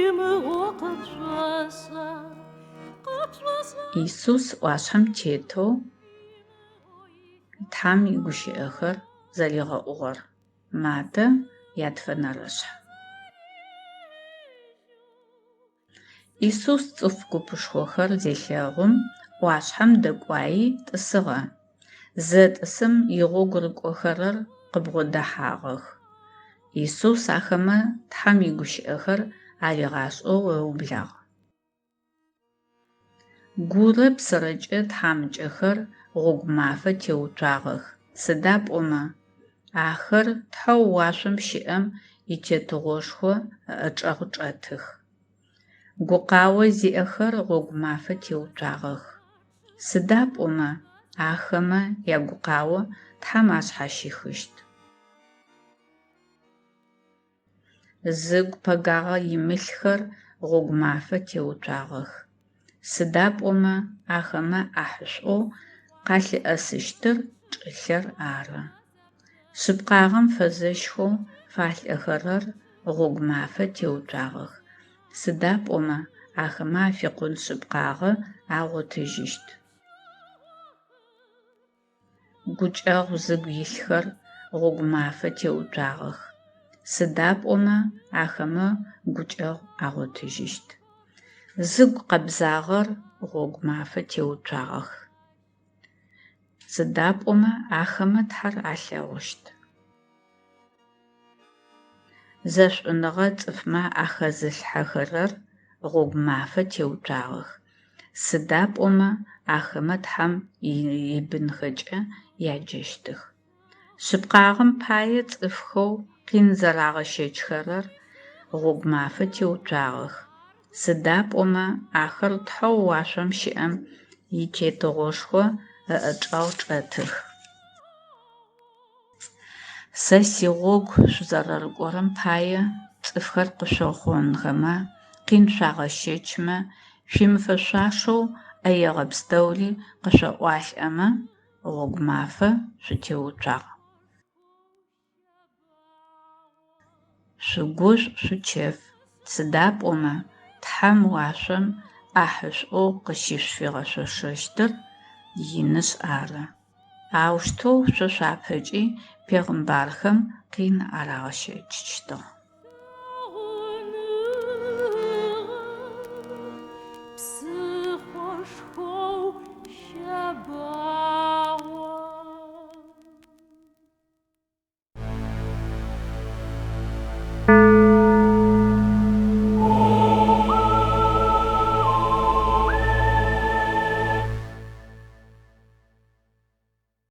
Имыгъо къыпшӏошӏа? Къыпшӏошӏа? Исус ӏуашъхьэм тетэу Тхьэм игущыӏэхэр зэригъэӏугъэр. Матэ ятфэнэрэшъхь. Исус цӏыф купышхохэр зелъэгъум, ӏуашъхьэм дэкӏуаий тӏысыгъэ. Зэтӏысым игъогу рыкӏохэрэр къыбгъодэхьагъэх. Исус ахэмэ Тхьэм игущыӏэхэр аригъашӏэу ыублагъ. Гурэ псэрэкӏэ тхьамыкӏэхэр гъогу мафэ теуцуагъэх, сыда пӏомэ ахэр Тхьэу уашъом щыӏэм и Тетыгъошхо ыӏэчӏэгъ чӏэтых. Гукъао зиӏэхэр гъогу мафэ теуцуагъэх, сыда пӏомэ ахэмэ ягукъао Тхьэм ашъхьащихыщт. Зыгу пэгагъэ имылъхэр гъогу мафэ теуцуагъэх, сыда пӏомэ ахэмэ ӏахьышӏоу къалъыӏэсыщтыр чӏылъэр ары. Шъыпкъагъэм фэзэщхэу фалӏэхэрэр гъогу мафэ теуцуагъэх, сыда пӏомэ ахэмэ афикъун шъыпкъагъэ агъотыжьыщт. Гукӏэгъу зыгу илъхэр гъогу мафэ теуцуагъэх, сыда пӏомэ ахэмэ гукӏэгъу агъотыжьыщт. Зыгу къэбзагъэр гъогу мафэ теуцуагъэх, сыда пӏомэ ахэмэ Тхьэр алъэгъущт. Зэшӏуныгъэ цӏыфмэ ахэзылъхьэхэрэр гъогу мафэ теуцуагъэх, сыда пӏомэ ахэмэ Тхьэм ибынхэкӏэ яджэщтых. Шъыпкъагъэм пае цӏыфхэу къин зэрагъэщэчхэрэр гъогу мафэ теуцуагъэх, сыда пӏомэ ахэр Тхьэу уашъом щыӏэм и Тетыгъошхо ыӏэчӏэгъ чӏэтых. Сэ сигъогу шъузэрэрыкӏорэм пае цӏыфхэр къышъохъонхэмэ, къин шъуагъэщэчмэ, шъуимыфэшъуашэу ӏэегъэ пстэури къышъуаӏуалӏэмэ, гъогу мафэ шъутеуцуагъ. Шъугушӏу, шъучэф, сыда пӏомэ Тхьэм уашъом ӏахьышӏоу къыщышъуфигъэшъошэщтыр инышъ ары. Аущтэу шъо шъуапэкӏи пегъымбархэм къин арагъэщэчыщтыгъ.